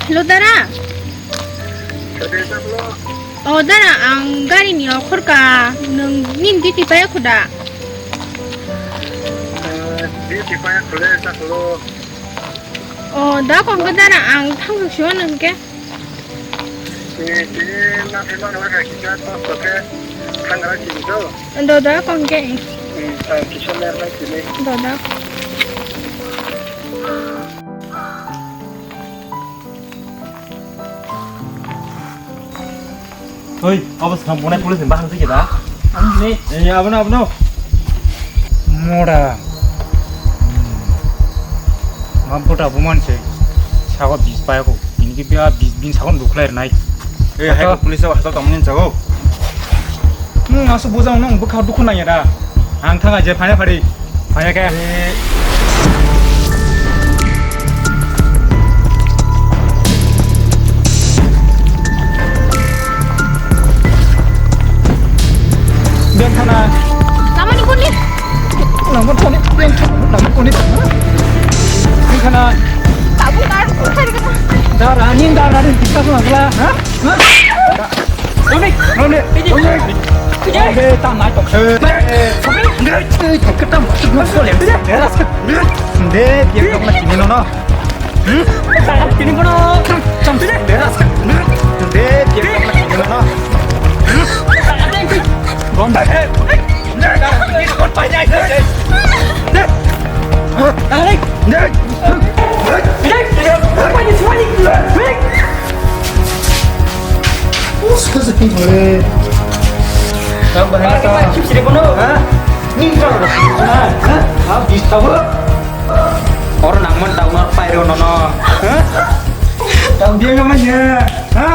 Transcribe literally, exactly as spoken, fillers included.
Hello, dara. O dara, ang gari ni okhor ka, nwng nini duty paya khuda. Duty paya khule, ta khule. O da kong ka dara, ang thang sio nang ke. Tini na thema na ka kisa to to ke thang ra kini to. Do da kong ke. Kisa mer na kini. Do da. Oi, abo swkang bonai police ni bahang se da. Ani ne? Eh, abono, abono. Mora. Ma bota buman se. Sago bis paya ko. Ini ki bia bis bin sago duklai nai. Eh, hai ko police abo hasal tongmani sago. Hmm, asu bujang nang bukha dukhu nang ya da. Ang thanga je phaya phari. Phaya khe. Beng thana. Lamani kuni? Lamani kuni? Beng thana. Lamani kuni? Beng thana. Tabuk ar, ar, ar. Dara ni, dara ni, kita semua gila, ha? Roni, Roni, Roni. Oke, tam naik tong. Eh, eh, eh, kita masuk, masuk, ya. De, biar kau nak ini, no, no. Hmm? Ini, no, no. Tam, tam, de, biar kau nak ini, no, no. Hmm? Ronda, eh. Oro nangman daunor pairo nono. Tam dia namanya. Ha?